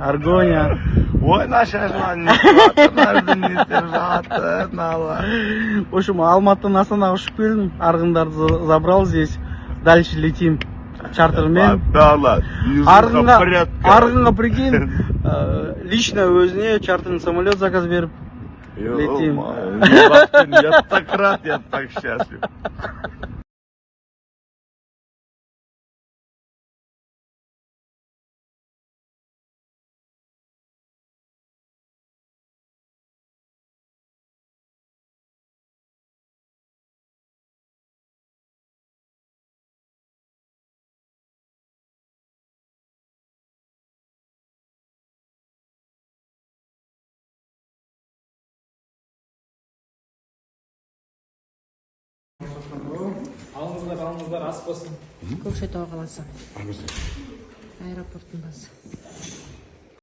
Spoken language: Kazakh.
Аргоня. Ой, наша. В общем, Алматыдан Астанаға ұшып келдім. Арғындарды забрал здесь. Дальше летим чартермен. Арғынға, Арғынға, прикинь, лично өзіне чартерный самолет заказ беріп летим. Я так рад, я так счастлив. Алыңыздар, алыңыздар, ас болсын. Көкшетау қаласы, аэропорттың басы.